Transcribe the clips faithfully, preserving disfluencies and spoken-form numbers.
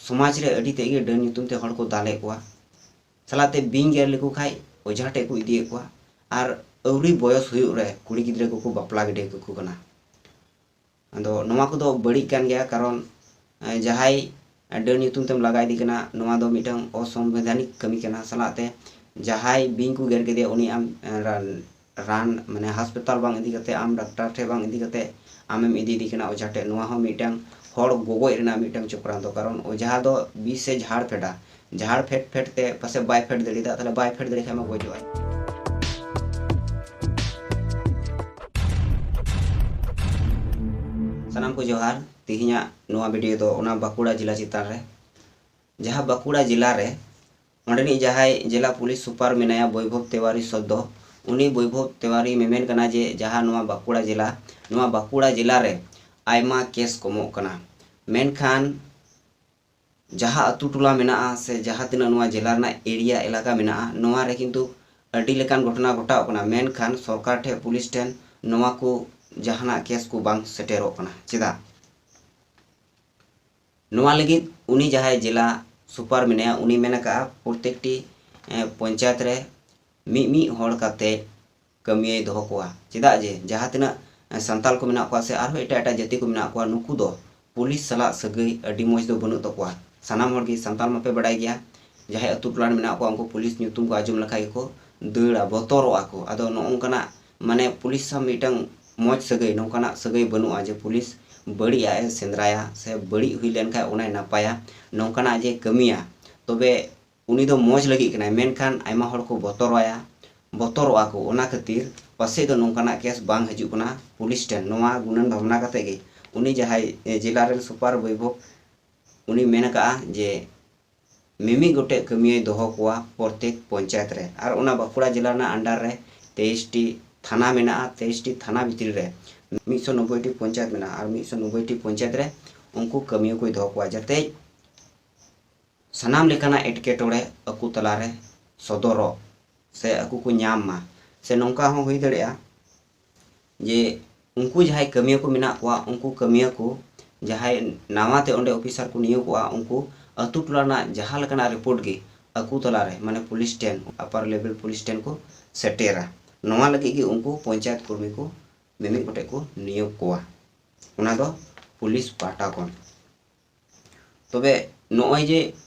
ᱥᱚᱢᱟᱡᱽ ᱨᱮ ᱟᱹᱰᱤ ᱛᱮᱫ ᱜᱮ ᱰᱟᱹᱱ ᱧᱩᱛᱩᱢ ᱛᱮ ᱦᱚᱲ ᱠᱚ ᱫᱟᱞᱮᱫ ᱠᱚᱣᱟ, ᱥᱟᱞᱟᱜ ᱛᱮ ᱵᱤᱧ ᱜᱮᱨ ᱞᱮᱠᱚ ᱠᱷᱟᱡ ᱚᱡᱷᱟ ᱴᱷᱮᱡ ᱠᱚ ᱤᱫᱤᱭᱮᱫ ᱠᱚᱣᱟ, ᱟᱨ ᱟᱹᱣᱨᱤ ᱵᱚᱭᱚᱥ ᱦᱩᱭᱩᱜ ᱨᱮ ᱠᱩᱲᱤ ᱜᱤᱫᱽᱨᱟᱹ ᱠᱚᱠᱚ ᱵᱟᱯᱞᱟ ᱜᱤᱰᱤ ᱠᱟᱠᱚ ᱠᱟᱱᱟ᱾ ᱟᱫᱚ ᱱᱚᱣᱟ ᱠᱚᱫᱚ ᱵᱟᱹᱲᱤᱡ ᱠᱟᱱ ᱜᱮᱭᱟ, ᱠᱟᱨᱚᱱ, ᱮ, ᱡᱟᱦᱟᱸᱭ ᱰᱟᱹᱱ ᱧᱩᱛᱩᱢ ᱛᱮᱢ ᱞᱟᱜᱟ ᱤᱫᱤ ᱠᱟᱱᱟ, ᱱᱚᱣᱟ ᱫᱚ ᱢᱤᱫᱴᱟᱝ ᱚᱥᱚᱝᱵᱤᱫᱷᱟᱱᱤᱠ ᱠᱟᱹᱢᱤ ᱠᱟᱱᱟ᱾ ᱥᱟᱞᱟᱜ ᱛᱮ ᱡᱟᱦᱟᱸᱭ ᱵᱤᱧ ᱠᱚ ᱜᱮᱨ ᱠᱮᱫᱮᱭᱟ, ᱩᱱᱤ ᱟᱢ, ᱮ, ᱨᱟᱱ, ᱨᱟᱱ, ᱢᱟᱱᱮ ᱦᱟᱥᱯᱟᱛᱟᱞ ᱵᱟᱝ ᱤᱫᱤ ᱠᱟᱛᱮ, ᱟᱢ ᱰᱟᱠᱛᱟᱨ ᱴᱷᱮᱱ ᱵᱟᱝ ᱤᱫᱤ ᱠᱟᱛᱮ, ᱟᱢᱮᱢ ᱤᱫᱤᱭᱮᱫᱮ ᱠᱟᱱᱟ ᱚᱡᱷᱟ ᱴᱷᱮᱱ᱾ ᱱᱚᱣᱟ ᱦᱚᱸ ᱢᱤᱫᱴᱟᱝ ᱦᱚᱲ ᱜᱚᱜᱚᱡ ᱨᱮᱱᱟᱜ ᱢᱤᱫᱴᱟᱝ ᱪᱚᱠᱨᱟᱱᱛᱚ, ᱠᱟᱨᱚᱱ ᱚᱡᱷᱟ ᱫᱚ ᱵᱤᱥ ᱮ ᱡᱷᱟᱲ ᱯᱷᱮᱰᱟ, ᱡᱷᱟᱲ ᱯᱷᱮᱰ ᱯᱷᱮᱰ ᱛᱮ ᱯᱟᱥᱮᱡ ᱵᱟᱭ ᱯᱷᱮᱰ ᱫᱟᱲᱮᱭᱟᱫᱟ, ᱛᱟᱦᱞᱮ ᱵᱟᱭ ᱯᱷᱮᱰ ᱫᱟᱲᱮ ᱠᱷᱟᱱ ᱢᱟ ᱜᱚᱡᱚᱜᱼᱟᱭ᱾ ᱥᱟᱱᱟᱢ ᱠᱚ ᱡᱚᱦᱟᱨ᱾ ᱛᱮᱦᱮᱧᱟᱜ ᱱᱚᱣᱟ ᱵᱷᱤᱰᱤᱭᱳ ᱫᱚ ᱚᱱᱟ ᱵᱟᱸᱠᱩᱲᱟ ᱡᱮᱞᱟ ᱪᱮᱛᱟᱱ ᱨᱮ, ᱡᱟᱦᱟᱸ ᱵᱟᱸᱠᱩᱲᱟ ᱡᱮᱞᱟ ᱨᱮ ᱚᱸᱰᱮᱱᱤᱡ ᱡᱟᱦᱟᱸᱭ ᱡᱮᱞᱟ ᱯᱩᱞᱤᱥ ᱥᱩᱯᱟᱨ ᱢᱮᱱᱟᱭᱟ ᱵᱳᱭᱵᱷᱚᱵ ᱛᱮᱣᱟᱨᱤ ᱥᱚᱫᱽᱫᱚ, ᱩᱱᱤ ᱵᱳᱭᱵᱷᱚᱵ ᱛᱮᱣᱟᱨᱤ ᱢᱮᱢᱮᱱ ᱠᱟᱱᱟ ᱡᱮ ᱡᱟᱦᱟᱸ ᱱᱚᱣᱟ ᱵᱟᱸᱠᱩᱲᱟ ᱡᱮᱞᱟ, ᱱᱚᱣᱟ ᱵᱟᱸᱠᱩᱲᱟ ᱡᱮᱞᱟ ᱨᱮ ᱟᱭᱢᱟ ᱠᱮᱥ ᱠᱚᱢᱚᱜ ᱠᱟᱱᱟ, ᱢᱮᱱᱠᱷᱟᱱ ᱡᱟᱦᱟᱸ ᱟᱹᱛᱩ ᱴᱚᱞᱟ ᱢᱮᱱᱟᱜᱼᱟ ᱥᱮ ᱡᱟᱦᱟᱸ ᱛᱤᱱᱟᱹᱜ ᱱᱚᱣᱟ ᱡᱮᱞᱟ ᱨᱮᱱᱟᱜ ᱮᱨᱤᱭᱟ ᱮᱞᱟᱠᱟ ᱢᱮᱱᱟᱜᱼᱟ, ᱱᱚᱣᱟ ᱨᱮ ᱠᱤᱱᱛᱩ ᱟᱹᱰᱤ ᱞᱮᱠᱟᱱ ᱜᱷᱚᱴᱚᱱᱟ ᱜᱷᱚᱴᱟᱣᱚᱜ ᱠᱟᱱᱟ, ᱢᱮᱱᱠᱷᱟᱱ ᱥᱚᱨᱠᱟᱨ ᱴᱷᱮᱱ ᱯᱩᱞᱤᱥ ᱴᱷᱮᱱ ᱱᱚᱣᱟ ᱠᱚ ᱡᱟᱦᱟᱱᱟᱜ ᱠᱮᱥ ᱠᱚ ᱵᱟᱝ ᱥᱮᱴᱮᱨᱚᱜ ᱠᱟᱱᱟ᱾ ᱪᱮᱫᱟᱜ? ᱱᱚᱣᱟ ᱞᱟᱹᱜᱤᱫ ᱩᱱᱤ ᱡᱟᱦᱟᱸᱭ ᱡᱮᱞᱟ ᱥᱩᱯᱟᱨ ᱢᱮᱱᱟᱭᱟ, ᱩᱱᱤ ᱢᱮᱱ ᱟᱠᱟᱫᱼᱟ, ᱯᱨᱚᱛᱮᱠᱴᱤ, ᱮ, ᱯᱚᱧᱪᱟᱭᱮᱛ ᱨᱮ ᱢᱤᱫ ᱢᱤᱫ ᱦᱚᱲ ᱠᱟᱛᱮ ᱠᱟᱹᱢᱤᱭᱟᱹᱭ ᱫᱚᱦᱚ ᱠᱚᱣᱟ᱾ ᱪᱮᱫᱟᱜ ᱡᱮ ᱡᱟᱦᱟᱸ ᱛᱤᱱᱟᱹᱜ, ᱮ, ᱥᱟᱱᱛᱟᱞ ᱠᱚ ᱢᱮᱱᱟᱜ ᱠᱚᱣᱟ ᱥᱮ ᱟᱨᱦᱚᱸ ᱮᱴᱟᱜ ᱮᱴᱟᱜ ᱡᱟᱹᱛᱤ ᱠᱚ ᱢᱮᱱᱟᱜ ᱠᱚᱣᱟ, ᱱᱩᱠᱩ ᱫᱚ ᱯᱩᱞᱤᱥ ᱥᱟᱞᱟᱜ ᱥᱟᱹᱜᱟᱹᱭ ᱟᱹᱰᱤ ᱢᱚᱡᱽ ᱫᱚ ᱵᱟᱹᱱᱩᱜ ᱛᱟᱠᱚᱣᱟ᱾ ᱥᱟᱱᱟᱢ ᱦᱚᱲ ᱜᱮ ᱥᱟᱱᱛᱟᱞ ᱢᱟᱯᱮ ᱵᱟᱲᱟᱭ ᱜᱮᱭᱟ, ᱡᱟᱦᱟᱸᱭ ᱟᱹᱛᱩ ᱴᱚᱞᱟ ᱨᱮ ᱢᱮᱱᱟᱜ ᱠᱚᱣᱟ, ᱩᱱᱠᱩ ᱯᱩᱞᱤᱥ ᱧᱩᱛᱩᱢ ᱠᱚ ᱟᱸᱡᱚᱢ ᱞᱮᱠᱷᱟᱡ ᱜᱮᱠᱚ ᱫᱟᱹᱲᱟ, ᱵᱚᱛᱚᱨᱚᱜᱼᱟ ᱠᱚ᱾ ᱟᱫᱚ ᱱᱚᱜᱼᱚ ᱱᱚᱝᱠᱟᱱᱟᱜ, ᱢᱟᱱᱮ, ᱯᱩᱞᱤᱥ ᱥᱟᱶ ᱢᱤᱫᱴᱟᱝ ᱢᱚᱡᱽ ᱥᱟᱹᱜᱟᱹᱭ, ᱱᱚᱝᱠᱟᱱᱟᱜ ᱥᱟᱹᱜᱟᱹᱭ ᱵᱟᱹᱱᱩᱜᱼᱟ ᱡᱮ ᱯᱩᱞᱤᱥ ᱵᱟᱹᱲᱤᱡ ᱟᱜ ᱮ ᱥᱮᱸᱫᱽᱨᱟᱭᱟ ᱥᱮ ᱵᱟᱹᱲᱤᱡ ᱦᱩᱭ ᱞᱮᱱᱠᱷᱟᱱ ᱚᱱᱟᱭ ᱱᱟᱯᱟᱭᱟ, ᱱᱚᱝᱠᱟᱱᱟᱜ ᱡᱮ ᱠᱟᱹᱢᱤᱭᱟ, ᱛᱚᱵᱮ ᱩᱱᱤ ᱫᱚ ᱢᱚᱡᱽ ᱞᱟᱹᱜᱤᱫ ᱠᱟᱱᱟᱭ, ᱢᱮᱱᱠᱷᱟᱱ ᱟᱭᱢᱟ ᱦᱚᱲ ᱠᱚ ᱵᱚᱛᱚᱨᱟᱭᱟ, ᱵᱚᱛᱚᱨᱚᱜᱼᱟ ᱠᱚ᱾ ᱚᱱᱟ ᱠᱷᱟᱹᱛᱤᱨ ᱯᱟᱥᱮᱡ ᱫᱚ ᱱᱚᱝᱠᱟᱱᱟᱜ ᱠᱮᱥ ᱵᱟᱝ ᱦᱤᱡᱩᱜ ᱠᱟᱱᱟ ᱯᱩᱞᱤᱥ ᱴᱷᱮᱱ᱾ ᱱᱚᱣᱟ ᱜᱩᱱᱟᱹᱱ ᱵᱷᱟᱵᱽᱱᱟ ᱠᱟᱛᱮ ᱜᱮ ᱩᱱᱤ ᱡᱟᱦᱟᱸᱭ, ᱮ, ᱡᱮᱞᱟ ᱨᱮᱱ ᱥᱩᱯᱟᱨ ᱵᱳᱭᱵᱷᱚᱵᱽ, ᱩᱱᱤ ᱢᱮᱱ ᱟᱠᱟᱫᱼᱟ ᱡᱮ ᱢᱤᱢᱤᱫ ᱜᱚᱴᱮᱡ ᱠᱟᱹᱢᱤᱭᱟᱹᱭ ᱫᱚᱦᱚ ᱠᱚᱣᱟ ᱯᱨᱚᱛᱮᱠ ᱯᱚᱧᱪᱟᱭᱮᱛ ᱨᱮ᱾ ᱟᱨ ᱚᱱᱟ ᱵᱟᱸᱠᱩᱲᱟ ᱡᱮᱞᱟ ᱨᱮᱱᱟᱜ under ᱨᱮ ᱛᱮᱭᱤᱥ ᱴᱤ ᱛᱷᱟᱱᱟ ᱢᱮᱱᱟᱜᱼᱟ᱾ ᱛᱮᱭᱤᱥ ᱴᱤ ᱛᱷᱟᱱᱟ ᱵᱷᱤᱛᱨᱤ ᱨᱮ ᱢᱤᱫ ᱥᱚ ᱱᱚᱵᱵᱳᱭ ᱴᱤ ᱯᱚᱧᱪᱟᱭᱮᱛ ᱢᱮᱱᱟᱜᱼᱟ᱾ ᱟᱨ ᱢᱤᱫ ᱥᱚ ᱱᱚᱵᱵᱳᱭ ᱴᱤ ᱯᱚᱧᱪᱟᱭᱮᱛ ᱨᱮ ᱩᱱᱠᱩ ᱠᱟᱹᱢᱤᱭᱟᱹ ᱠᱚᱭ ᱫᱚᱦᱚ ᱠᱚᱣᱟ, ᱡᱟᱛᱮ ᱥᱟᱱᱟᱢ ᱞᱮᱠᱟᱱᱟᱜ ᱮᱴᱠᱮᱴᱚᱬᱮ ᱟᱠᱚ ᱛᱟᱞᱟᱨᱮ ᱥᱚᱫᱚᱨᱚᱜ ᱥᱮ ᱟᱠᱚ ᱠᱚ ᱧᱟᱢ ᱢᱟ᱾ ᱥᱮ ᱱᱚᱝᱠᱟ ᱦᱚᱸ ᱦᱩᱭ ᱫᱟᱲᱮᱭᱟᱜᱼᱟ ᱡᱮ ᱩᱱᱠᱩ ᱡᱟᱦᱟᱸᱭ ᱠᱟᱹᱢᱤᱭᱟᱹ ᱠᱚ ᱢᱮᱱᱟᱜ ᱠᱚᱣᱟ, ᱩᱱᱠᱩ ᱠᱟᱹᱢᱤᱭᱟᱹ ᱠᱚ ᱡᱟᱦᱟᱸᱭ ᱱᱟᱣᱟ ᱛᱮ ᱚᱸᱰᱮ ᱚᱯᱷᱤᱥᱟᱨ ᱠᱚ ᱱᱤᱭᱳᱜᱚᱜᱼᱟ, ᱩᱱᱠᱩ ᱟᱹᱛᱩ ᱴᱚᱞᱟ ᱨᱮᱱᱟᱜ ᱡᱟᱦᱟᱸ ᱞᱮᱠᱟᱱᱟᱜ ᱨᱤᱯᱳᱨᱴ ᱜᱮ ᱟᱠᱚ ᱛᱟᱞᱟᱨᱮ, ᱢᱟᱱᱮ ᱯᱩᱞᱤᱥ ᱴᱷᱮᱱ, ᱟᱯᱟᱨ ᱞᱮᱵᱮᱞ ᱯᱩᱞᱤᱥ ᱴᱷᱮᱱ ᱠᱚ ᱥᱮᱴᱮᱨᱟ᱾ ᱱᱚᱣᱟ ᱞᱟᱹᱜᱤᱫ ᱜᱮ ᱩᱱᱠᱩ ᱯᱚᱧᱪᱟᱭᱮᱛ ᱠᱚᱨᱢᱤ ᱠᱚ ᱢᱤᱢᱤᱫ ᱜᱚᱴᱮᱡ ᱠᱚ ᱱᱤᱭᱳᱜᱽ ᱠᱚᱣᱟ, ᱚᱱᱟ ᱫᱚ ᱯᱩᱞᱤᱥ ᱯᱟᱦᱴᱟ ᱠᱷᱚᱱ᱾ ᱛᱚᱵᱮ ᱱᱚᱜᱼᱚᱭ ᱡᱮ,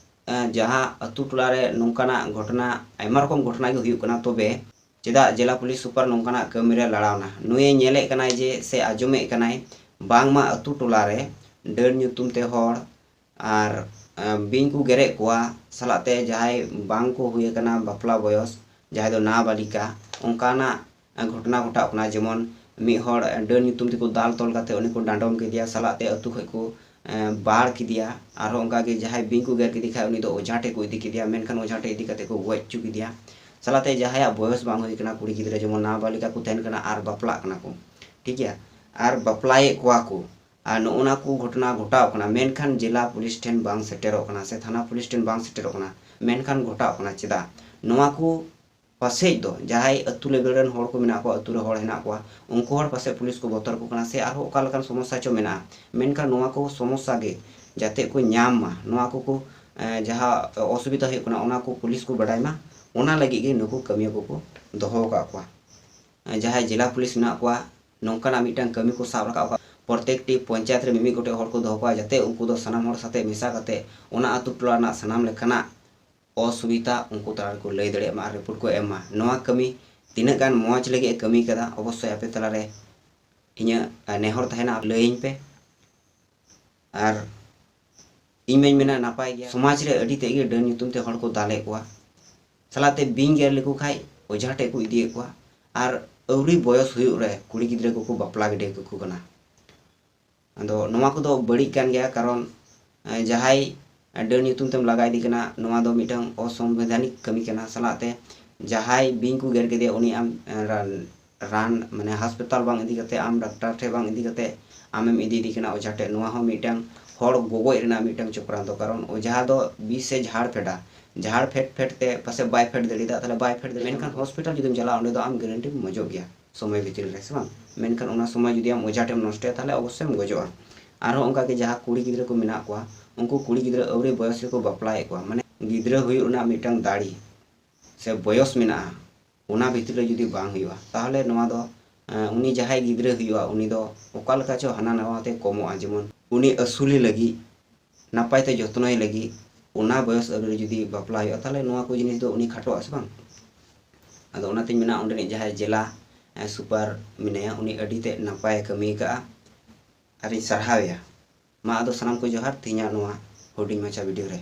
ᱮᱸ, ᱡᱟᱦᱟᱸ ᱟᱹᱛᱩ ᱴᱚᱞᱟ ᱨᱮ ᱱᱚᱝᱠᱟᱱᱟᱜ ᱜᱷᱚᱴᱚᱱᱟ, ᱟᱭᱢᱟ ᱨᱚᱠᱚᱢ ᱜᱷᱚᱴᱚᱱᱟ ᱜᱮ ᱦᱩᱭᱩᱜ ᱠᱟᱱᱟ, ᱛᱚᱵᱮ ᱪᱮᱫᱟᱜ ᱡᱮᱞᱟ ᱯᱩᱞᱤᱥ ᱥᱩᱯᱟᱨ ᱱᱚᱝᱠᱟᱱᱟᱜ ᱠᱟᱹᱢᱤ ᱨᱮ ᱞᱟᱲᱟᱣᱱᱟ? ᱱᱩᱭᱮ ᱧᱮᱞᱮᱫ ᱠᱟᱱᱟᱭ ᱡᱮ, ᱥᱮ ᱟᱸᱡᱚᱢᱮᱫ ᱠᱟᱱᱟᱭ, ᱵᱟᱝᱢᱟ ᱟᱹᱛᱩ ᱴᱚᱞᱟ ᱨᱮ ᱰᱟᱹᱱ ᱧᱩᱛᱩᱢ ᱛᱮ ᱦᱚᱲ ᱟᱨ, ᱮᱸ, ᱵᱤᱧ ᱠᱚ ᱜᱮᱨᱮᱫ ᱠᱚᱣᱟ, ᱥᱟᱞᱟᱜ ᱛᱮ ᱡᱟᱦᱟᱸᱭ ᱵᱟᱝ ᱠᱚ ᱦᱩᱭ ᱟᱠᱟᱱᱟ ᱵᱟᱯᱞᱟ ᱵᱚᱭᱚᱥ, ᱡᱟᱦᱟᱸᱭ ᱫᱚ ᱱᱟᱵᱟᱞᱤᱠᱟ, ᱚᱱᱠᱟᱱᱟᱜ ᱜᱷᱚᱴᱚᱱᱟ ᱜᱷᱚᱴᱟᱜ ᱠᱟᱱᱟ᱾ ᱡᱮᱢᱚᱱ ᱢᱤᱫ ᱦᱚᱲ ᱰᱟᱹᱱ ᱧᱩᱛᱩᱢ ᱛᱮᱠᱚ ᱫᱟᱞ ᱛᱚᱞ ᱠᱟᱛᱮ ᱩᱱᱤ ᱠᱚ ᱰᱟᱸᱰᱚᱢ ᱠᱮᱫᱮᱭᱟ, ᱥᱟᱞᱟᱜ ᱛᱮ ᱟᱹᱛᱩ ᱠᱷᱚᱱ ᱠᱚ, ᱮᱸ, ᱵᱟᱲ ᱠᱮᱫᱮᱭᱟ᱾ ᱟᱨᱦᱚᱸ ᱚᱱᱠᱟ ᱜᱮ ᱡᱟᱦᱟᱸᱭ ᱵᱤᱧ ᱠᱚ ᱜᱮᱨ ᱠᱮᱫᱮ ᱠᱷᱟᱡ ᱩᱱᱤ ᱫᱚ ᱚᱡᱷᱟ ᱴᱷᱮᱡ ᱠᱚ ᱤᱫᱤ ᱠᱮᱫᱮᱭᱟ, ᱢᱮᱱᱠᱷᱟᱱ ᱚᱡᱷᱟ ᱴᱷᱮᱡ ᱤᱫᱤ ᱠᱟᱛᱮ ᱠᱚ ᱜᱚᱡ ᱦᱚᱪᱚ ᱠᱮᱫᱮᱭᱟ᱾ ᱥᱟᱞᱟᱜ ᱛᱮ ᱡᱟᱦᱟᱸᱭᱟᱜ ᱵᱚᱭᱚᱥ ᱵᱟᱝ ᱦᱩᱭ ᱠᱟᱱᱟ, ᱠᱩᱲᱤ ᱜᱤᱫᱽᱨᱟᱹ ᱡᱮᱢᱚᱱ ᱱᱟᱵᱟᱞᱤᱠᱟ ᱠᱚ ᱛᱟᱦᱮᱱ ᱠᱟᱱᱟ ᱟᱨ ᱵᱟᱯᱞᱟᱜ ᱠᱟᱱᱟ ᱠᱚ, ᱴᱷᱤᱠ ᱜᱮᱭᱟ, ᱟᱨ ᱵᱟᱯᱞᱟᱭᱮᱫ ᱠᱚᱣᱟ ᱠᱚ, ᱟᱨ ᱱᱚᱜᱼᱚ ᱱᱟ ᱠᱚ ᱜᱷᱚᱴᱚᱱᱟ ᱜᱷᱚᱴᱟᱣ ᱠᱟᱱᱟ, ᱢᱮᱱᱠᱷᱟᱱ ᱡᱮᱞᱟ ᱯᱩᱞᱤᱥ ᱴᱷᱮᱱ ᱵᱟᱝ ᱥᱮᱴᱮᱨᱚᱜ ᱠᱟᱱᱟ ᱥᱮ ᱛᱷᱟᱱᱟ ᱯᱩᱞᱤᱥ ᱴᱷᱮᱱ ᱵᱟᱝ ᱥᱮᱴᱮᱨᱚᱜ ᱠᱟᱱᱟ, ᱢᱮᱱᱠᱷᱟᱱ ᱜᱷᱚᱴᱟᱣ ᱠᱟᱱᱟ᱾ ᱪᱮᱫᱟᱜ? ᱱᱚᱣᱟ ᱠᱚ ᱯᱟᱥᱮᱡ ᱫᱚ ᱡᱟᱦᱟᱸᱭ ᱟᱹᱛᱩ ᱞᱮᱵᱮᱞ ᱨᱮᱱ ᱦᱚᱲ ᱠᱚ ᱢᱮᱱᱟᱜ ᱠᱚᱣᱟ, ᱟᱹᱛᱩ ᱨᱮ ᱦᱚᱲ ᱦᱮᱱᱟᱜ ᱠᱚᱣᱟ, ᱩᱱᱠᱩ ᱦᱚᱲ ᱯᱟᱥᱮᱡ ᱯᱩᱞᱤᱥ ᱠᱚ ᱵᱚᱛᱚᱨ ᱠᱚ ᱠᱟᱱᱟ ᱥᱮ ᱟᱨᱦᱚᱸ ᱚᱠᱟ ᱞᱮᱠᱟᱱ ᱥᱚᱢᱚᱥᱥᱟ ᱪᱚ ᱢᱮᱱᱟᱜᱼᱟ, ᱢᱮᱱᱠᱷᱟᱱ ᱱᱚᱣᱟ ᱠᱚ ᱥᱚᱢᱚᱥᱥᱟ ᱜᱮ ᱡᱟᱛᱮ ᱠᱚ ᱧᱟᱢ ᱢᱟ, ᱱᱚᱣᱟ ᱠᱚ ᱠᱚ, ᱮᱸ, ᱡᱟᱦᱟᱸ ᱚᱥᱩᱵᱤᱫᱷᱟ ᱦᱩᱭᱩᱜ ᱠᱟᱱᱟ, ᱚᱱᱟ ᱠᱚ ᱯᱩᱞᱤᱥ ᱠᱚ ᱵᱟᱰᱟᱭ ᱢᱟ, ᱚᱱᱟ ᱞᱟᱹᱜᱤᱫ ᱜᱮ ᱱᱩᱠᱩ ᱠᱟᱹᱢᱤᱭᱟᱹ ᱠᱚᱠᱚ ᱫᱚᱦᱚ ᱟᱠᱟᱫ ᱠᱚᱣᱟ᱾ ᱮᱸ, ᱡᱟᱦᱟᱸᱭ ᱡᱮᱞᱟ ᱯᱩᱞᱤᱥ ᱢᱮᱱᱟᱜ ᱠᱚᱣᱟ, ᱱᱚᱝᱠᱟᱱᱟᱜ ᱢᱤᱫᱴᱟᱝ ᱠᱟᱹᱢᱤ ᱠᱚ ᱥᱟᱵ ᱨᱟᱠᱟᱵ ᱠᱟᱜ, ᱯᱨᱚᱛᱮᱠᱴᱤ ᱯᱚᱧᱪᱟᱭᱮᱛ ᱨᱮ ᱢᱤᱢᱤᱫ ᱜᱚᱴᱮᱡ ᱦᱚᱲ ᱠᱚ ᱫᱚᱦᱚ ᱠᱚᱣᱟ, ᱡᱟᱛᱮ ᱩᱱᱠᱩ ᱫᱚ ᱥᱟᱱᱟᱢ ᱦᱚᱲ ᱥᱟᱛᱮ ᱢᱮᱥᱟ ᱠᱟᱛᱮ ᱚᱱᱟ ᱟᱹᱛᱩ ᱴᱚᱞᱟ ᱨᱮᱱᱟᱜ ᱥᱟᱱᱟᱢ ᱞᱮᱠᱟᱱᱟᱜ ᱚᱥᱩᱵᱤᱫᱷᱟ ᱩᱱᱠᱩ ᱛᱟᱞᱟ ᱨᱮᱠᱚ ᱞᱟᱹᱭ ᱫᱟᱲᱮᱭᱟᱜ ᱢᱟ ᱟᱨ ᱨᱤᱯᱳᱨᱴ ᱠᱚ ᱮᱢ ᱢᱟ᱾ ᱱᱚᱣᱟ ᱠᱟᱹᱢᱤ ᱛᱤᱱᱟᱹᱜ ᱜᱟᱱ ᱢᱚᱡᱽ ᱞᱟᱹᱜᱤᱫ ᱮ ᱠᱟᱹᱢᱤ ᱠᱟᱫᱟ, ᱚᱵᱚᱥᱥᱳᱭ ᱟᱯᱮ ᱛᱟᱞᱟᱨᱮ ᱤᱧᱟᱹᱜ, ᱮ, ᱱᱮᱦᱚᱨ ᱛᱟᱦᱮᱱᱟ, ᱞᱟᱹᱭᱟᱹᱧ ᱯᱮ᱾ ᱟᱨ ᱤᱧ ᱢᱟᱧ ᱢᱮᱱᱟ ᱱᱟᱯᱟᱭ ᱜᱮᱭᱟ᱾ ᱥᱚᱢᱟᱡᱽ ᱨᱮ ᱟᱹᱰᱤ ᱛᱮᱫ ᱜᱮ ᱰᱟᱹᱱ ᱧᱩᱛᱩᱢ ᱛᱮ ᱦᱚᱲ ᱠᱚ ᱫᱟᱞᱮᱫ ᱠᱚᱣᱟ, ᱥᱟᱞᱟᱜ ᱛᱮ ᱵᱤᱧ ᱜᱮᱨ ᱞᱮᱠᱚ ᱠᱷᱟᱡ ᱚᱡᱷᱟ ᱴᱷᱮᱡ ᱠᱚ ᱤᱫᱤᱭᱮᱫ ᱠᱚᱣᱟ, ᱟᱨ ᱟᱹᱣᱨᱤ ᱵᱚᱭᱚᱥ ᱦᱩᱭᱩᱜ ᱨᱮ ᱠᱩᱲᱤ ᱜᱤᱫᱽᱨᱟᱹ ᱠᱚᱠᱚ ᱵᱟᱯᱞᱟ ᱜᱤᱰᱤ ᱠᱟᱠᱚ ᱠᱟᱱᱟ᱾ ᱟᱫᱚ ᱱᱚᱣᱟ ᱠᱚᱫᱚ ᱵᱟᱹᱲᱤᱡ ᱠᱟᱱ ᱜᱮᱭᱟ, ᱠᱟᱨᱚᱱ, ᱮ, ᱡᱟᱦᱟᱸᱭ ᱰᱟᱹᱱ ᱧᱩᱛᱩᱢ ᱛᱮᱢ ᱞᱟᱜᱟ ᱤᱫᱤ ᱠᱟᱱᱟ, ᱱᱚᱣᱟ ᱫᱚ ᱢᱤᱫᱴᱟᱝ ᱚᱥᱚᱝᱵᱤᱫᱷᱟᱱᱤᱠ ᱠᱟᱹᱢᱤ ᱠᱟᱱᱟ᱾ ᱥᱟᱞᱟᱜ ᱛᱮ ᱡᱟᱦᱟᱸᱭ ᱵᱤᱧ ᱠᱚ ᱜᱮᱨ ᱠᱮᱫᱮᱭᱟ, ᱩᱱᱤ ᱟᱢ, ᱮ, ᱨᱟᱱ, ᱨᱟᱱ, ᱢᱟᱱᱮ ᱦᱟᱥᱯᱟᱛᱟᱞ ᱵᱟᱝ ᱤᱫᱤ ᱠᱟᱛᱮ, ᱟᱢ ᱰᱟᱠᱛᱟᱨ ᱴᱷᱮᱱ ᱵᱟᱝ ᱤᱫᱤ ᱠᱟᱛᱮ ᱟᱢᱮᱢ ᱤᱫᱤᱭᱮᱫᱮ ᱠᱟᱱᱟ ᱚᱡᱷᱟ ᱴᱷᱮᱱ, ᱱᱚᱣᱟ ᱦᱚᱸ ᱢᱤᱫᱴᱟᱝ ᱦᱚᱲ ᱜᱚᱜᱚᱡ ᱨᱮᱱᱟᱜ ᱢᱤᱫᱴᱟᱝ ᱪᱚᱠᱨᱟᱱᱛᱚ᱾ ᱠᱟᱨᱚᱱ ᱚᱡᱷᱟ ᱫᱚ ᱵᱤᱥ ᱮ ᱡᱷᱟᱲ ᱯᱷᱮᱰᱟ, ᱡᱷᱟᱲ ᱯᱷᱮᱰ ᱯᱷᱮᱰ ᱛᱮ ᱯᱟᱥᱮᱡ ᱵᱟᱭ ᱯᱷᱮᱰ ᱫᱟᱲᱮᱭᱟᱫᱟ, ᱛᱟᱦᱞᱮ ᱵᱟᱭ ᱯᱷᱮᱰ ᱫᱟᱲᱮᱭᱟᱫᱟ᱾ ᱢᱮᱱᱠᱷᱟᱱ ᱦᱚᱥᱯᱤᱴᱟᱞ ᱡᱩᱫᱤᱢ ᱪᱟᱞᱟᱜᱼᱟ, ᱚᱸᱰᱮ ᱫᱚ ᱟᱢ ᱜᱮᱨᱮᱱᱴᱤᱢ ᱢᱚᱡᱚᱜ ᱜᱮᱭᱟ ᱥᱚᱢᱚᱭ ᱵᱷᱤᱛᱤᱨ ᱨᱮ, ᱥᱮ ᱵᱟᱝ? ᱢᱮᱱᱠᱷᱟᱱ ᱚᱱᱟ ᱥᱚᱢᱚᱭ ᱡᱩᱫᱤ ᱟᱢ ᱚᱡᱷᱟ ᱴᱷᱮᱱ ᱮᱢ ᱱᱚᱥᱴᱚᱭᱟ, ᱛᱟᱦᱞᱮ ᱚᱵᱚᱥᱥᱳᱭ ᱮᱢ ᱜᱚᱡᱚᱜᱼᱟ᱾ ᱟᱨᱦᱚᱸ ᱚᱱᱠᱟᱜᱮ ᱡᱟᱦᱟᱸ ᱠᱩᱲᱤ ᱜᱤᱫᱽᱨᱟᱹ ᱠᱚ ᱢᱮᱱᱟᱜ ᱠᱚᱣᱟ, ᱩᱱᱠᱩ ᱠᱩᱲᱤ ᱜᱤᱫᱽᱨᱟᱹ ᱟᱹᱣᱨᱤ ᱵᱚᱭᱚᱥ ᱨᱮᱠᱚ ᱵᱟᱯᱞᱟᱭᱮᱫ ᱠᱚᱣᱟ, ᱢᱟᱱᱮ ᱜᱤᱫᱽᱨᱟᱹ ᱦᱩᱭᱩᱜ ᱨᱮᱱᱟᱜ ᱢᱤᱫᱴᱟᱝ ᱫᱟᱲᱮ ᱥᱮ ᱵᱚᱭᱚᱥ ᱢᱮᱱᱟᱜᱼᱟ, ᱚᱱᱟ ᱵᱷᱤᱛᱤᱨ ᱨᱮ ᱡᱩᱫᱤ ᱵᱟᱝ ᱦᱩᱭᱩᱜᱼᱟ, ᱛᱟᱦᱚᱞᱮ ᱱᱚᱣᱟ ᱫᱚ, ᱮᱸ, ᱩᱱᱤ ᱡᱟᱦᱟᱸᱭ ᱜᱤᱫᱽᱨᱟᱹ ᱦᱩᱭᱩᱜᱼᱟ, ᱩᱱᱤ ᱫᱚ ᱚᱠᱟ ᱞᱮᱠᱟ ᱪᱚ ᱦᱟᱱᱟ ᱱᱟᱣᱟ ᱛᱮ ᱠᱚᱢᱚᱜᱼᱟ᱾ ᱡᱮᱢᱚᱱ ᱩᱱᱤ ᱟᱹᱥᱩᱞᱮ ᱞᱟᱹᱜᱤᱫ, ᱱᱟᱯᱟᱭ ᱛᱮ ᱡᱚᱛᱱᱚᱭ ᱞᱟᱹᱜᱤᱫ, ᱚᱱᱟ ᱵᱚᱭᱚᱥ ᱟᱹᱣᱨᱤ ᱨᱮ ᱡᱩᱫᱤ ᱵᱟᱯᱞᱟ ᱦᱩᱭᱩᱜᱼᱟ, ᱛᱟᱦᱚᱞᱮ ᱱᱚᱣᱟ ᱠᱚ ᱡᱤᱱᱤᱥ ᱫᱚ ᱩᱱᱤ ᱠᱷᱟᱴᱚᱜᱼᱟ ᱥᱮ ᱵᱟᱝ? ᱟᱫᱚ ᱚᱱᱟᱛᱤᱧ ᱢᱮᱱᱟ, ᱚᱸᱰᱮᱱᱤᱡ ᱡᱟᱦᱟᱸᱭ ᱡᱮᱞᱟ, ᱮᱸ, ᱥᱩᱯᱟᱨ ᱢᱮᱱᱟᱭᱟ, ᱩᱱᱤ ᱟᱹᱰᱤ ᱛᱮᱫ ᱱᱟᱯᱟᱭᱮ ᱠᱟᱹᱢᱤ ᱟᱠᱟᱫᱼᱟ, ᱟᱨᱤᱧ ᱥᱟᱨᱦᱟᱣᱮᱭᱟ᱾ ᱢᱟ ᱟᱫᱚ ᱥᱟᱱᱟᱢ ᱠᱚ ᱡᱚᱦᱟᱨ ᱛᱮᱦᱮᱧᱟᱜ ᱱᱚᱣᱟ ᱦᱩᱰᱤᱧ ᱢᱟᱪᱷᱟ ᱵᱷᱤᱰᱤᱭᱳ ᱨᱮ᱾